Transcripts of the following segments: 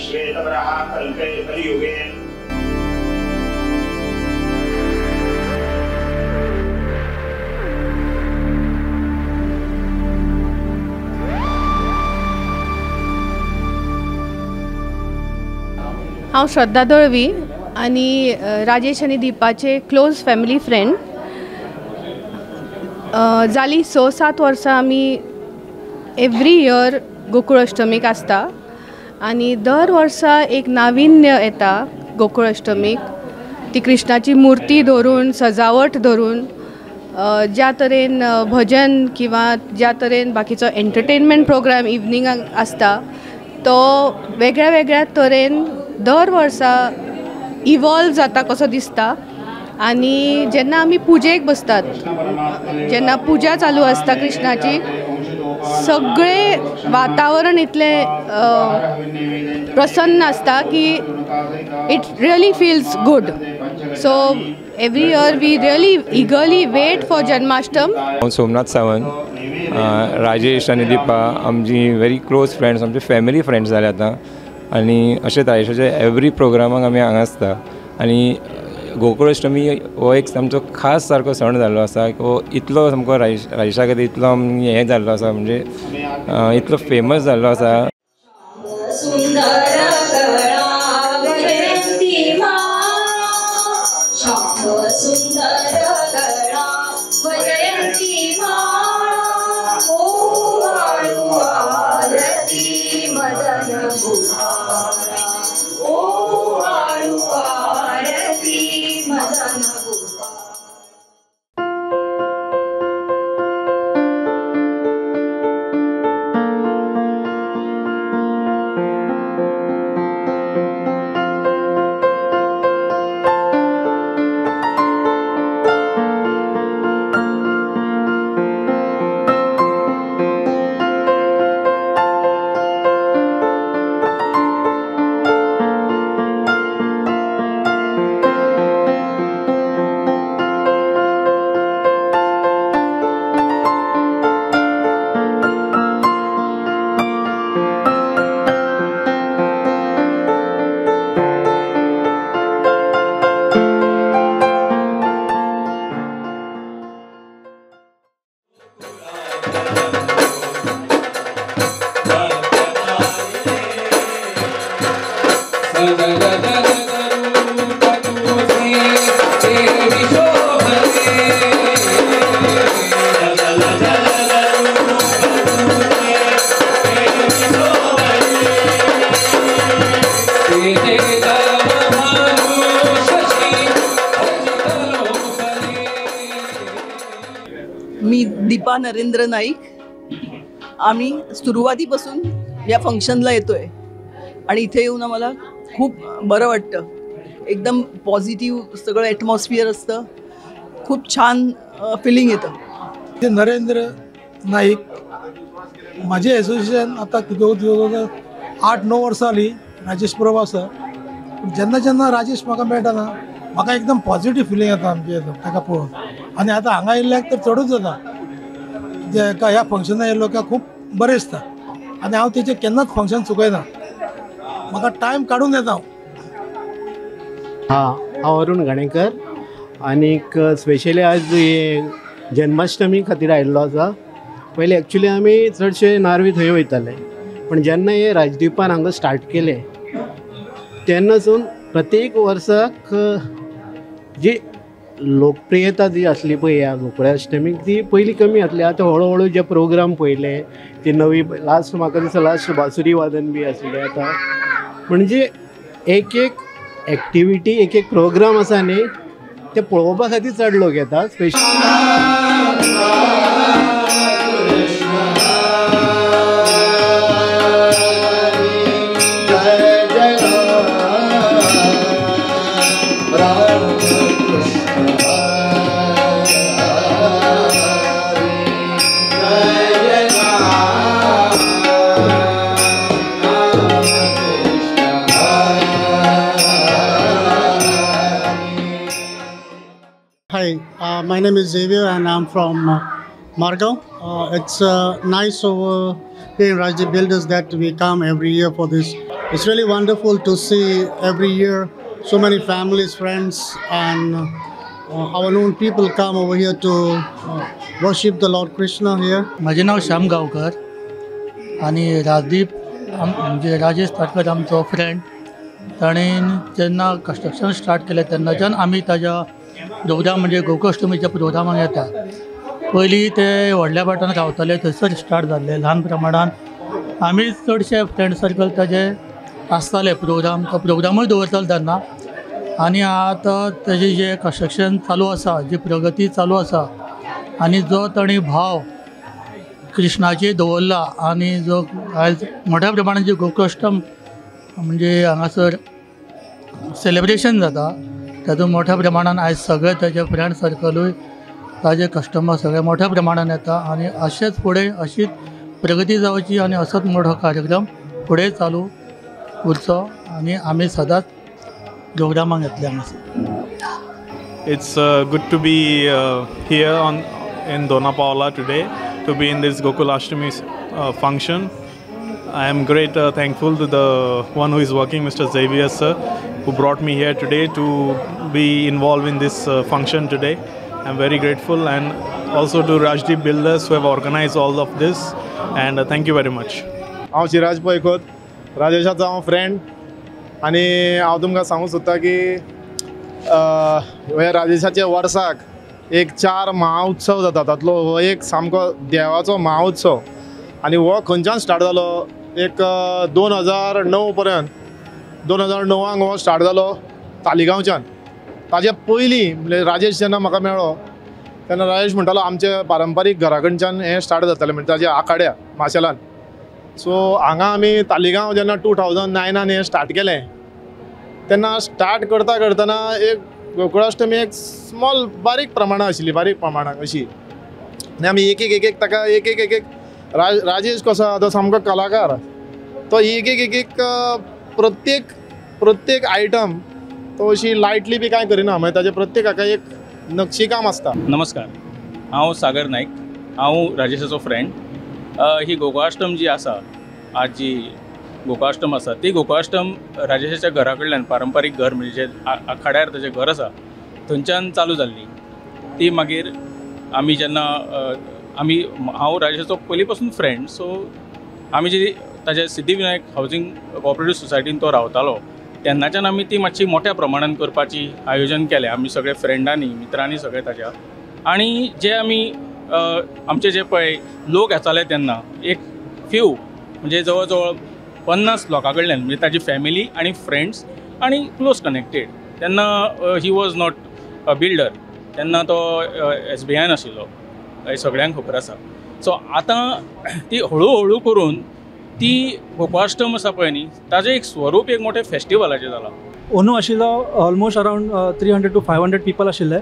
श्वेतवराह कल्पे कलियुगे। हांव श्रद्धा दळवी आनी राजेश आनी दीपाचे क्लोज फॅमिली फ्रेंड। जाली 6-7 वर्सां आमी एवरी इयर गोकुळ अष्टमीक आसता आनी दर वर्सा एक नाविन्य येता गोकुळ अष्टमीक। ती कृष्णाची मूर्ती धरून सजावट धरून ज्या तरेन भजन किंवा ज्या तरेन बाकीचो एंटरटेनमेंट प्रोग्राम इवनिंगाक आसता तो वेगळ्या वेगळ्या तरेन दर वर्सा इवॉल्व जाता कसो दिसता। आनी जेन्ना आमी पुजेक बसतात, जेन्ना पुजा चालू आसता कृष्णाची, सगळें वातावरण इतलें प्रसन्न आसता की it really feels good. So every year we really eagerly wait for Janmashtami. हांव सोमनाथ सावंत। राजेश आनी दीपा आमची व्हेरी क्लोज फ्रेंड्स, आमचे फॅमिली फ्रेंड्स जाले आतां। आनी अशेंच राजेशाचे एवरी प्रोग्रामाक आमी हांगा आसता आनी गोकुळ अष्टमी हो एक आमचो खास सारको सण जाल्लो आसा। हो इतलो सामको राजेशा खातीर इतलो हें जाल्लो आसा, म्हणजे इतलो फेमस जाल्लो आसा। मी दीपा नरेंद्र नाईक। आम्ही सुरुवातीपासून या फंक्शनला येतोय आणि इथे येऊन आम्हाला खूप बरं वाटतं। एकदम पॉझिटिव्ह सगळं ॲटमॉस्फिअर असतं, खूप छान फिलिंग येतं। नरेंद्र नाईक, माझे एसोसिएशन आता जवळ 8-9 वर्सां जाली राजेश परब आसा। जेन्ना जेन्ना राजेश म्हाका मेळटा ना, म्हाका एकदम पॉझिटिव्ह फिलिंग येता आमचें एकदम ताका पळोवन। आनी आतां हांगा येयल्ल्याक तर चडूच जाता, ह्या फंक्शनाक येयल्लो काय खूब बरें दिसता आनी हांव तेचें केन्नाच फंक्शन चुकयना, म्हाका टायम काडून येता हांव। हां, हांव अरुण घाणेकर आनीक स्पेशली आज हे जन्माष्टमी खातीर आयिल्लो आसा। पयलीं एक्चुली आमी चडशे नार्वी थंय वयताले, पण जेन्ना हे राजदीपान हांगा स्टार्ट केलें तेन्नासून प्रत्येक वर्साक जी लोकप्रियता जी आसली पळय ह्या गोकुळाष्टमीक ती पयलीं कमी आसली। आतां हळू हळू जे प्रोग्राम पळयले ती नवी लास्ट म्हाका दिसता लास्ट बासुरी वादन बी आसलें। आतां म्हणजे एक एक एक्टिविटी एक एक प्रोग्राम आसा न्ही ते पळोवपा खातीर चड लोक येता special. Hi, my name is Xavier and I'm from Margao. It's nice over here in Rajdeep Builders that we come every year for this It's really wonderful to see every year so many families, friends and our known people come over here to worship the Lord Krishna here. माझे नाव श्याम गांवकर आनी राजदीप म्हणजे राजेश तारकर आमचो friend, ताणें जेन्ना construction start केलें तेन्नाच्यान आमी ताज्या प्रोग्राम म्हणजे गोकुळाष्टमीच्या प्रोग्रामाक येता. पयलीं ते व्हडल्या भाटान रावताले, थंयसर स्टार्ट जाल्ले ल्हान प्रमाणान. आमी चडशे फ्रेंड सर्कल ताजे आसताले प्रोग्राम, तो प्रोग्रामूय दवरताले तेन्ना. आनी आतां ताजें जें कन्स्ट्रक्शन चालू आसा, जी प्रगती चालू आसा आनी जो ताणें भाव कृष्णाचेर दवरला आनी जो आयज मोठ्या प्रमाणान जी गोकुळाष्टम म्हणजे हांगासर सेलिब्रेशन जाता तातूंत मोठ्या प्रमाणान आयज सगळे ताजे फ्रेंड सर्कलूय ताजे कस्टमर सगळे मोठ्या प्रमाणान येता आनी अशेंच फुडें अशीच प्रगती जावची आनी असोच मोठो कार्यक्रम फुडें चालू उरचो आनी आमी सदांच प्रोग्रामाक येतले हांगासर. It's good to be here in Dona Paula today, to be in this Gokulashtami function. I am great thankful to the one who is working, Mr. Xavier sir, who brought me here today to be involved in this function today. I am very grateful, and also to Rajdeep Builders who have organized all of this, and thank you very much. हांव शिराज पैकोत, राजेशाचो हांव friend, आनी हांव तुमकां सांगूंक सोदता की हे राजेशाच्या वर्साक एक 4 महाउत्सव जाता, तातलो हो एक सामको देवाचो महाउत्सव. आनी हो खंयच्यान स्टार्ट जालो, एक 2009 पर्यंत, 2009 हो स्टार्ट जालो तालिगांवच्यान. ताजे पयलीं म्हणजे राजेश जेन्ना म्हाका मेळ्ळो तेन्ना राजेश म्हणटालो आमच्या पारंपारीक घरा कडच्यान हें स्टार्ट जातालें, म्हणजे ताज्या आखाड्या माशेलान. सो हांगा आमी तालिगांव जेन्ना 2009 हें स्टार्ट केलें तेन्ना स्टार्ट करता करतना एक गोकुळाष्टमी एक स्मॉल बारीक प्रमाणां आशिल्ली, बारीक प्रमाणाक अशी. आनी आमी एक एक एक एक ताका एक एक एक एक राजेश कसो आहा तो सामको कलाकार, तो एक एक एक एक प्रत्येक प्रत्येक आयटम तो अशी लायटली बी कांय करिना, मागीर ताजें प्रत्येक हाका एक नक्षीकाम आसता. नमस्कार, हांव सागर नायक, हांव राजेशाचो फ्रेंड. ही गोकुळाष्टम जी आसा, आज जी गोकुळाष्टम आसा ती गोकुळाष्टम राजेशाच्या घरा कडल्यान, पारंपारीक घर म्हणजे जे आखाड्यार ताजें घर आसा थंयच्यान चालू जाल्ली. ती मागीर आमी जेन्ना आमी हांव राजेशाचो पयलीं पासून फ्रेंड, सो आमी जी ताज्या सिद्धिविनायक हावजींग कॉपरेटीव सोसायटीन तो रावतालो तेन्नाच्यान आमी ती मातशी मोठ्या प्रमाणान करपाची आयोजन केलें आमी सगळे फ्रेंडांनी, मित्रांनी सगळे ताज्या. आनी जे आमी आमचे जे पळय लोक येताले तेन्ना एक फ्यू म्हणजे जवळ जवळ 50 लोकां कडल्यान, म्हणजे ताजी फॅमिली आनी फ्रेंड्स आनी क्लोज कनेक्टेड. तेन्ना he was not a builder, तेन्ना तो SBIन आशिल्लो, हें सगळ्यांक खबर आसा. सो आतां ती हळू हळू करून ती गोकुळाष्टम आसा पळय न्ही, ताजें एक स्वरूप एक मोठें फेस्टिवलाचें जालां. अंदू आशिल्लो almost around 300 to 500 people आशिल्ले.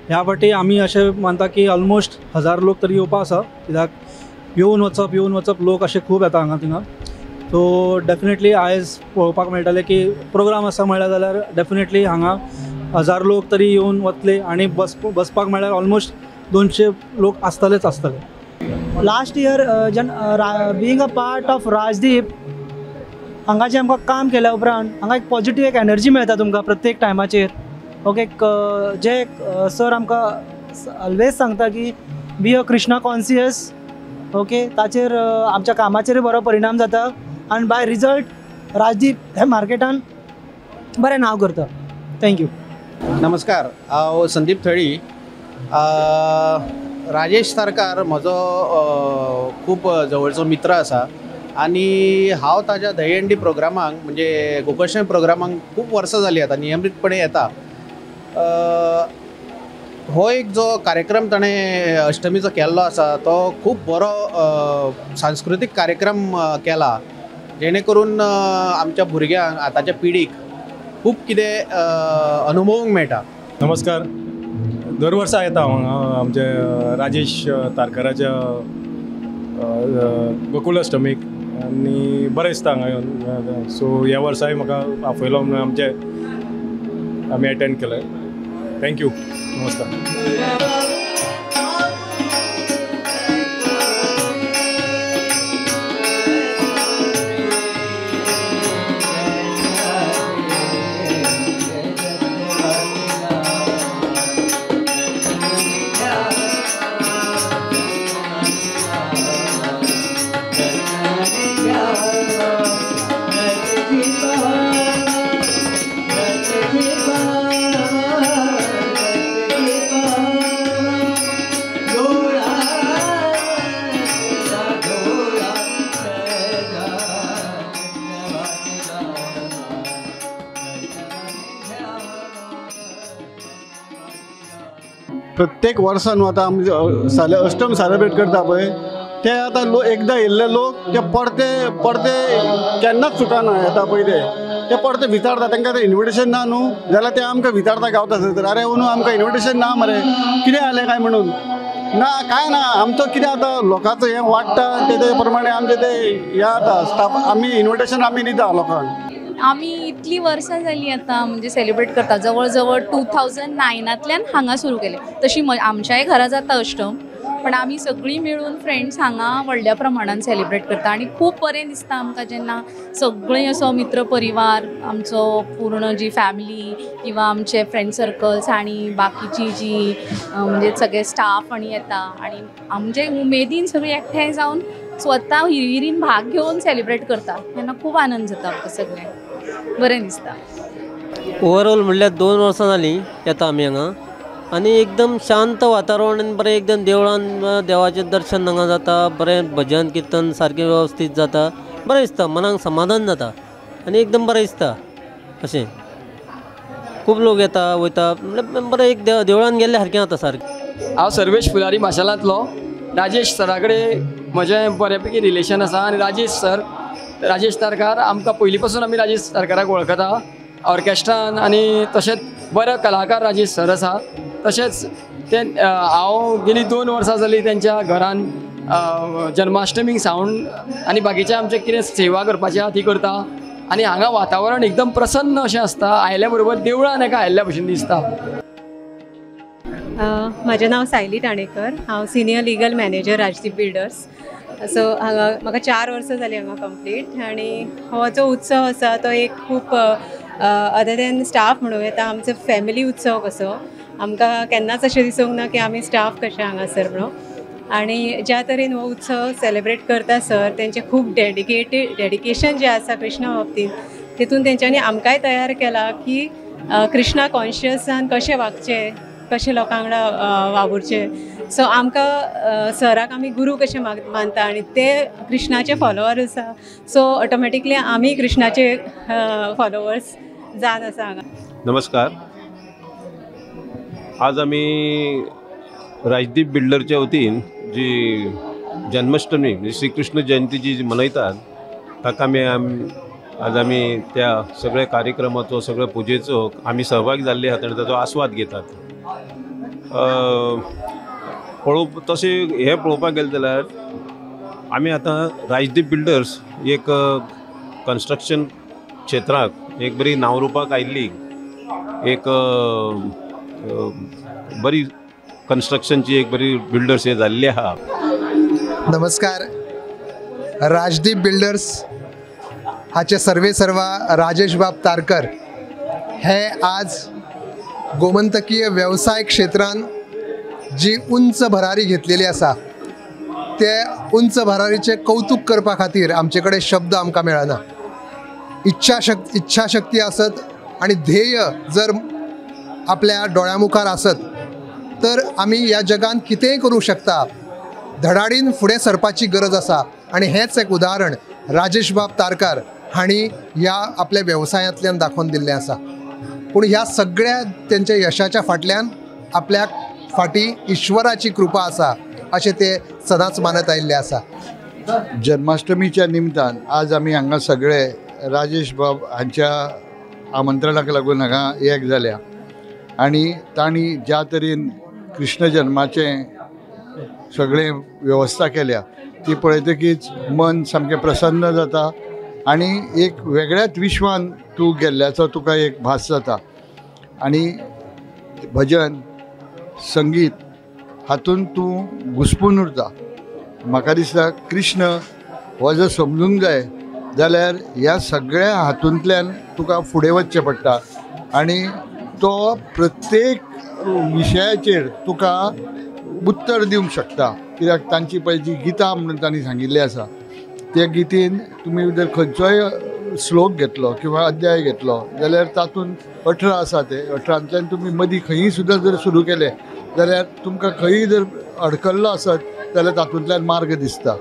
ह्या फावटी आमी अशें मानता की ऑलमोस्ट 1000 लोक तरी येवपा आसा, कित्याक येवन वचप येवन वचप लोक अशे खूब येता हांगा थिंगा. सो डेफिनेटली आयज पळोवपाक मेळटलें की प्रोग्राम आसा म्हणल्यार जाल्यार डेफिनेटली हांगा 1000 लोक तरी येवन वतले आनी बसपाक म्हणल्यार ऑलमोस्ट 200 लोक आसतलेच आसतले. लास्ट इयर जेन्ना being a part of Rajdeep, हांगा जें आमकां काम केल्या उपरांत हांगा एक पॉजिटीव एक एनर्जी मेळटा तुमकां प्रत्येक टायमाचेर. ओके, जे सर आमकां ऑलवेज सांगता की be a Krishna conscious. Okay, ताचेर आमच्या कामाचेरूय बरो परिणाम जाता आनी बाय रिजल्ट राजदीप हे मार्केटान बरें नांव करता. Thank you. नमस्कार, हांव संदीप थळी. राजेश तारकार म्हजो खूब जवळचो मित्र आसा आनी हांव ताज्या दहीहंडी प्रोग्रामाक म्हणजे गोकुळाष्टमी प्रोग्रामाक खूब वर्सां जालीं आतां नियमीतपणे येता. हो एक जो कार्यक्रम ताणें अष्टमीचो केल्लो आसा तो खूब बरो सांस्कृतीक कार्यक्रम केला, जेणे करून आमच्या भुरग्यांक आतांच्या पिढीक खूब कितें अनुभवूंक मेळटा. नमस्कार, दर वर्सा येता हांव हांगा आमच्या राजेश तारकराच्या गोकुलाष्टमीक आनी बरें दिसता हांगा येवन. सो ह्या वर्साय म्हाका आपयलो म्हणून आमचे आमी एटेंड केलें. Thank you, नमस्कार. प्रत्येक वर्सा न्हू आतां आमी अष्टम सेलिब्रेट करता पळय ते आतां एकदां येयल्ले लोक ते परते परते केन्नाच चुकना येता पळय ते परते विचारता तांकां ते इन्विटेशन ना न्हू जाल्यार ते आमकां विचारता गावता थंयसर अरे न्हू आमकां इन्विटेशन ना मरे कितें जालें काय म्हणून ना कांय ना आमचो कितें आतां लोकांचो हें वाडटा ते प्रमाणे आमचें ते हें जाता स्टाफ आमी इन्विटेशन आमी दिता लोकांक. आमी इतलीं वर्सां जालीं आतां म्हणजे सेलिब्रेट करता जवळ जवळ 2009 हांगा सुरू केलें. तशी आमच्याय घरा जाता अष्टम पण आमी सगळीं मेळून फ्रेंड्स हांगा व्हडल्या प्रमाणान सेलिब्रेट करता आनी खूब बरें दिसता आमकां जेन्ना सगळीं असो मित्र परिवार आमचो पूर्ण जी फॅमिली किंवा आमचे फ्रेंड सर्कल्स आनी बाकीची जी म्हणजे सगळे स्टाफ आनी येता आनी आमचे उमेदीन सगळीं एकठांय जावन स्वता हिरहिरीन भाग घेवन सेलिब्रेट करता तेन्ना खूब आनंद जाता आमकां सगळ्यांक बरें दिसता. ओवरऑल म्हणल्यार 2 वर्सां जालीं येता आमी हांगा आनी एकदम शांत वातावरण आनी बरें एकदम देवळान देवाचें दर्शन हांगा जाता, बरें भजन किर्तन सारकें वेवस्थीत जाता, बरें दिसता, मनाक समाधान जाता आनी एकदम बरें दिसता. अशें खूब लोक येता वयता म्हणल्यार बरें एक देवळान गेल्ले सारकें जाता सारकें. हांव सर्वेश फुलारी माशेलांतलो. राजेश सरा कडेन म्हजें बऱ्यापैकी रिलेशन आसा आनी राजेश सर राजेश तारकार आमकां पयलीं पासून आमी राजेश तारकाराक वळखता ऑर्केस्ट्रान आनी तशेंच बरो कलाकार राजेश सर आसा. तशेंच ते हांव गेली 2 वर्सां जालीं तेंच्या घरान जन्माष्टमीक सावन आनी बाकीचे आमचे कितें सेवा करपाची आहा ती करता आनी हांगा वातावरण एकदम प्रसन्न अशें आसता. आयल्या बरोबर देवळान एका आयिल्ल्या भशेन दिसता. म्हजें नांव सायली टाणेकर, हांव senior legal manager Rajdeep builders. So हांगा म्हाका 4 वर्सां जालीं हांगा कंप्लीट आनी हो जो उत्सव आसा तो एक खूब अदर देन स्टाफ म्हणूं येता आमचो फॅमिली उत्सव कसो. आमकां केन्नाच अशें दिसूंक ना की आमी स्टाफ कशें हांगासर म्हणून. आनी ज्या तरेन हो उत्सव सेलिब्रेट करता सर तेंचें खूब डेडिकेशन जें आसा कृष्णा बाबतींत तितून तेंच्यांनी आमकांय तयार केला की कृष्णा कॉन्शियसान कशें वागचें, कशें लोकां वांगडा वावुरचें. सो आमकां सराक आमी गुरू कशें मानता आनी ते कृष्णाचे फॉलोवर आसा. सो ऑटोमॅटिकली आमी कृष्णाचे फॉलोवर्स जावन आसा हांगा. नमस्कार. आज आमी राजदीप बिल्डरच्या वतीन जी जन्माष्टमी म्हणजे श्रीकृष्ण जयंती जी मनयतात ताका आमी आज आमी त्या सगळ्या कार्यक्रमाचो सगळ्या पुजेचो आमी सहभागी जाल्ले आहात आनी ताचो आस्वाद घेतात. पळोवप तशें हें पळोवपाक गेलें जाल्यार आमी आतां राजदीप बिल्डर्स एक कन्स्ट्रक्शन क्षेत्राक एक बरी नांवरुपाक आयिल्ली एक बरी कन्स्ट्रक्शनची एक बरी बिल्डर्स हे जाल्ली आहा. नमस्कार. राजदीप बिल्डर्स हाचे सर्वे सर्वा राजेश बाब तारकर हे आज गोमंतकीय वेवसाय क्षेत्रान जी उंच भरारी घेतलेली आसा ते उंच भरारीचें कौतुक करपा खातीर आमचे कडेन शब्द आमकां मेळना. इच्छाशक्ती आसत आनी ध्येय जर आपल्या दोळ्या मुखार आसत तर आमी ह्या जगान कितेंय करूंक शकता. धडाडीन फुडें सरपाची गरज आसा आनी हेंच एक उदाहरण राजेश बाब तारकार हांणी ह्या आपल्या वेवसायांतल्यान दाखोवन दिल्लें आसा. पूण ह्या सगळ्या तेंच्या यशाच्या फाटल्यान आपल्याक फाटीं ईश्वराची कृपा आसा अशें ते सदांच मानत आयिल्ले आसा. जन्माष्टमीच्या निमतान आज आमी हांगा सगळे राजेश बाब हांच्या आमंत्रणाक लागून हांगा एक जाल्या आनी तांणी ज्या तरेन कृष्ण जन्माचें सगळें वेवस्था केल्या ती पळयतकीच मन सामकें प्रसन्न जाता आनी एक वेगळ्याच विश्वान तूं गेल्ल्याचो तुका एक भास जाता. आनी भजन संगीत हातूंत तूं घुस्पून उरता. म्हाका दिसता कृष्ण हो जर समजूंक जाय जाल्यार ह्या सगळ्या हातूंतल्यान तुका फुडें वचचें पडटा आनी तो प्रत्येक विशयाचेर तुका उत्तर दिवंक शकता. कित्याक तांची पळय जी गीता म्हणून तांणी सांगिल्ली आसा त्या गीतेन तुमी जर खंयचोय श्लोक घेतलो किंवा अध्याय घेतलो जाल्यार तातूंत 18 आसा ते 18तल्यान तुमी मदीं खंयी सुद्दां जर सुरू केलें जाल्यार तुमकां खंयी जर अडकल्लो आसत जाल्यार तातूंतल्यान मार्ग दिसता.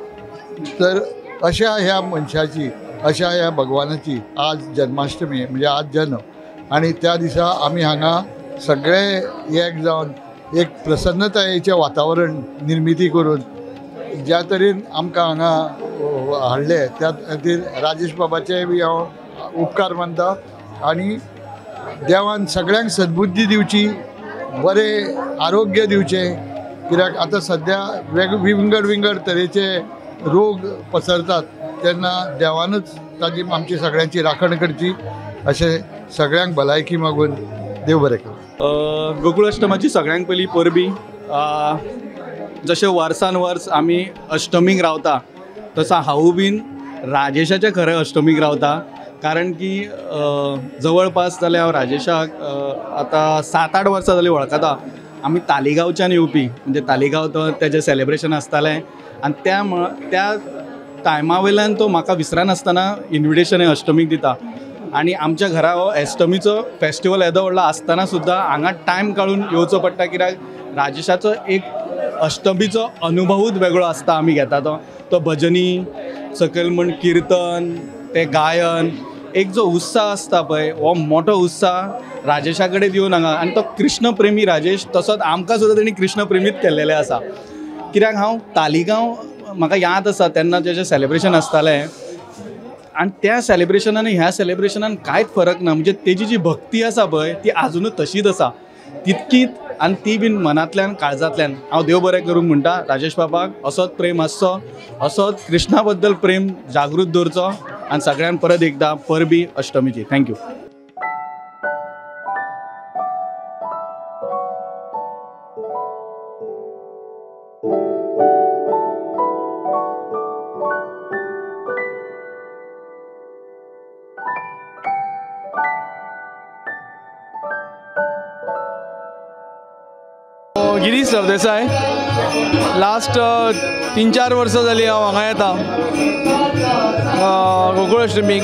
तर अशा ह्या मनशाची अशा ह्या भगवानाची आज जन्माष्टमी म्हणजे आज जन्म आनी त्या दिसा आमी हांगा सगळे एक जावन एक प्रसन्नतायेचें वातावरण निर्मिती करून ज्या तरेन आमकां हांगा हाडले त्या खातीर राजेश बाबाचे बी हांव उपकार मानता आनी देवान सगळ्यांक सद्बुद्धी दिवची, बरें आरोग्य दिवचें, कित्याक आतां सद्या विंगड विंगड तरेचे रोग पसरतात तेन्ना देवानूच ताजी आमची सगळ्यांची राखण करची अशें सगळ्यांक भलायकी मागून देव बरें करूं. गोकुळाष्टमाची सगळ्यांक पयलीं परबी. जशें वर्सान वर्स आमी अष्टमीक रावता तसो हांवूय बीन राजेशाच्या खरें अष्टमीक रावता, कारण की जवळपास जाल्यार हांव राजेशाक आतां 7-8 वर्सां जालीं वळखता. आमी तालिगांवच्यान येवपी, म्हणजे तालिगांव तो तेजें सेलेब्रेशन आसतालें आनी त्या टायमा वयल्यान तो म्हाका विसरनासतना इन्विटेशन अष्टमीक दिता. आनी आमच्या घरा हो अष्टमीचो फेस्टिवल येदो व्हडलो आसतना सुद्दां हांगा टायम काडून येवचो पडटा, कित्याक राजेशाचो एक अष्टमीचो अनुभवूच वेगळो आसता. आमी घेता तो भजनी सकयल म्हण किर्तन, तें गायन, एक जो उत्साह आसता पळय हो मोठो उत्साह राजेशा कडेन दिवन हांगा. आनी तो कृष्णप्रेमी राजेश तसोच आमकां सुद्दां तेणी कृष्णप्रेमीत केल्लेलें आसा. कित्याक हांव तालिगांव म्हाका याद आसा तेन्ना जें सेलेब्रेशन आसतालें आनी त्या सेलेब्रेशनान ह्या सेलेब्रेशनान कांयच फरक ना, म्हणजे तेजी जी भक्ती आसा पळय ती आजुनूय तशीच आसा तितकीच, आनी ती बीन मनांतल्यान काळजांतल्यान. हांव देव बरें करूंक म्हणटा राजेश बाबाक, असोच प्रेम आसचो, असोच कृष्णा बद्दल प्रेम जागृत दवरचो आनी सगळ्यांक परत एकदां परबी अष्टमीची. Thank you. Girish Sardesai. Last 3-4 वर्सां जालीं हांव हांगा येता गोकुळाष्टमीक.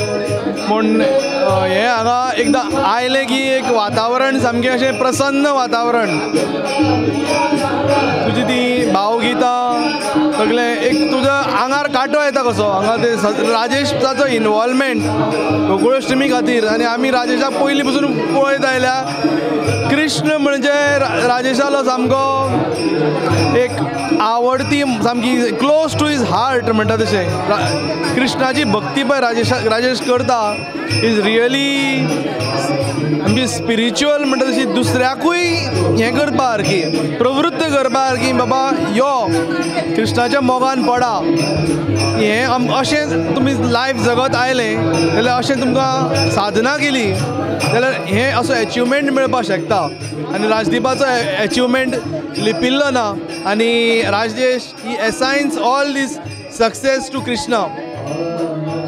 पूण हें हांगा एकदां आयलें की एक वातावरण सामकें अशें प्रसन्न वातावरण, तुजी ती भावगितां सगळें एक तुज्या आंगार कांटो येता कसो. हांगा ते राजेशाचो इनवॉल्वमेंट गोकुळाष्टमी खातीर, आनी आमी राजेशाक पयलीं पसून पळयत आयल्या. कृष्ण म्हणजे राजेशालो सामको एक आवडती, सामकी क्लोज टू his heart म्हणटा तशें. कृष्णाची भक्ती पळय राजेश करता is really आमची स्पिरिच्युअल म्हणटा तशी, दुसऱ्याकूय हें करपा सारकी, प्रवृत्त करपा सारकी, बाबा यो कृष्णाच्या मोगान पडा. हें अशें तुमी लायफ जगत आयलें जाल्यार, अशें तुमकां साधना केली जाल्यार हें असो एचिवमेंट मेळपाक शकता. आनी राजदीपाचो एचिवमेंट लिपिल्लो ना, आनी Rajesh he assigns all this success to Krishna.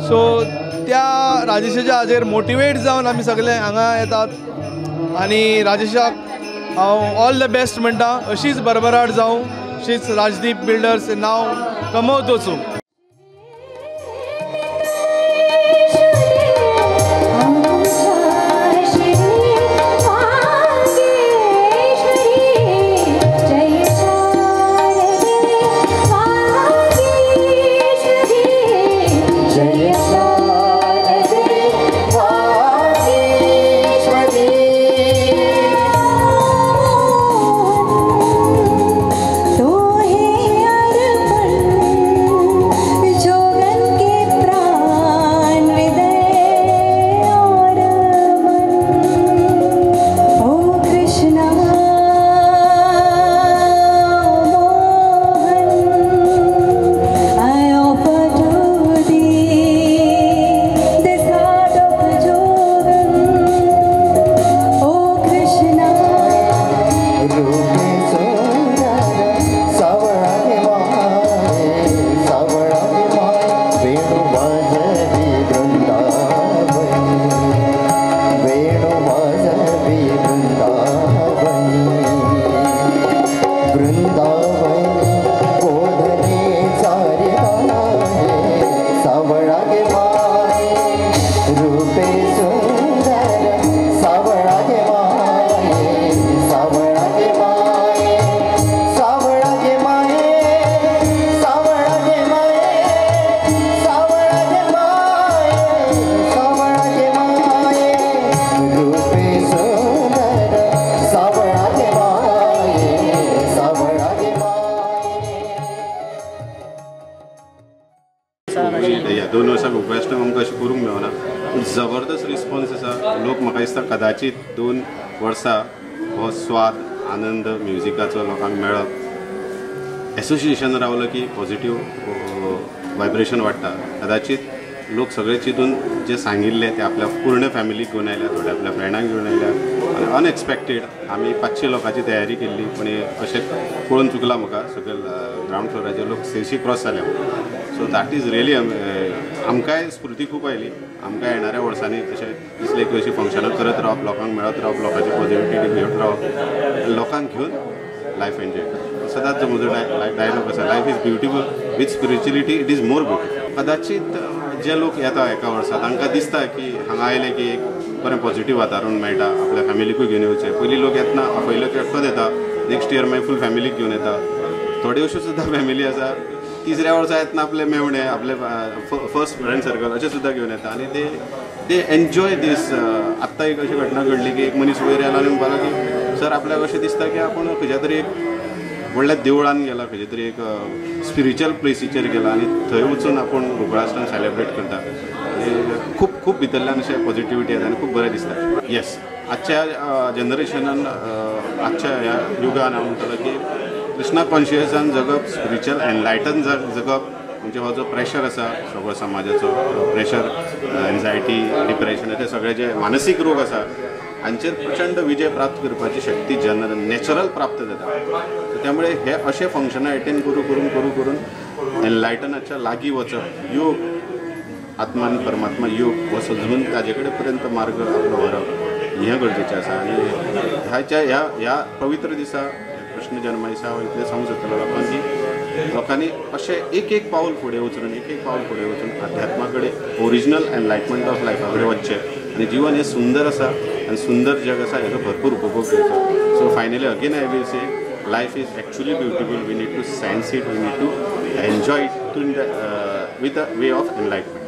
So त्या राजेशाच्या हाजेर मोटिवेट जावन आमी सगळे हांगा येतात आनी राजेशाक हांव ऑल the best म्हणटा. अशीच भरभराट जावं, अशीच राजदीप बिल्डर्स नांव कमवत वचूं. तो है अर्पण। दिसता कदाचित 2 वर्सां हो स्वाद आनंद म्युजिकाचो लोकांक मेळप, एसोसिएशन रावलो की पॉझिटिव्ह वायब्रेशन वाडटा. कदाचित लोक सगळे चिंतून जे सांगिल्ले ते आपल्या पूर्ण फॅमिलीक घेवन आयल्या, थोडे आपल्या फ्रेंडांक घेवन आयल्या आनी अनएक्सपेक्टेड आमी 500 लोकांची तयारी केल्ली, पूण अशें पळोवन चुकलां म्हाका सगळे ग्रावंड फ्लोराचे लोक 600 क्रॉस जाले. सो that is really आमकांय स्फूर्ती खूब आयली. आमकां येणाऱ्या वर्सांनी अशें दिसलें की अशीं फंक्शनां करत रावप, लोकांक मेळत रावप, लोकांची पॉझिटिविटी घेवन रावप, लोकांक घेवन लायफ एन्जॉय करप. सदांच जो म्हजो डायलॉग आसा, life is beautiful with spirituality it is more beautiful. कदाचित जे लोक येता एका वर्सा तांकां दिसता की हांगा आयले की एक बरें पॉझिटिव्ह वातावरण मेळटा, आपल्या फॅमिलीकूय घेवन येवचें. पयलीं लोक येतना आपयलो की एकटोच येता, नेक्स्ट इयर मागीर फूल फॅमिलीक घेवन येता. थोड्यो अश्यो सुद्दां फॅमिली आसा तिसऱ्या वर्सा येतना आपले मेवणे, आपले फर्स्ट फ्रेंड सर्कल अशें सुद्दां घेवन येता आनी ते एन्जॉय दीस. आत्तां एक अशी घटना घडली की एक मनीस वयर आयलो आनी म्हणपाक लागलो की सर आपल्याक अशें दिसता की आपूण खंयच्या तरी एक व्हडल्या देवळान गेला, खंयच्या तरी एक स्पिरिच्युअल प्लेसीचेर गेला आनी थंय वचून आपूण गोकुळाष्टम सेलेब्रेट करता. आनी खूब खूब भितरल्यान अशें पॉझिटिविटी येता आनी खूब बरें दिसता. येस, आजच्या जनरेशनान, आजच्या ह्या युगान हांव म्हणटलो की कृष्णा कॉन्शियसान जगप, स्पिरिच्युअल एनलायटन जगप म्हणजे हो जो प्रेशर आसा सगळो समाजाचो प्रेशर, एन्जायटी, डिप्रेशन, ते सगळे जे मानसीक रोग आसा हांचेर प्रचंड विजय प्राप्त करपाची शक्ती जनरल नॅचरल प्राप्त जाता. त्यामुळे हे असे फंक्शनां एटेंड करू करून करू करून एनलायटनाच्या लागीं वचप, योग, आत्मा आनी परमात्मा योग हो सजून ताजे कडेन पर्यंत मार्ग आपलो व्हरप हें गरजेचें आसा. आनी ह्याच्या ह्या ह्या पवित्र दिसा, कृष्ण जन्मा दिसा हांव इतलें सांगूंक सोदतलो लोकांक की लोकांनी अशें एक एक पावल फुडें वचून, एक एक पावल फुडें वचून अध्यात्मा कडेन, ओरिजिनल एनलायटमेंट ऑफ लायफा कडेन वचचें आनी जीवन हें सुंदर आसा आनी सुंदर जग आसा हेजो भरपूर उपभोग घेवचो. So finally again I will say life is actually beautiful. We need to sense it, we need to enjoy it with a way of enlightenment.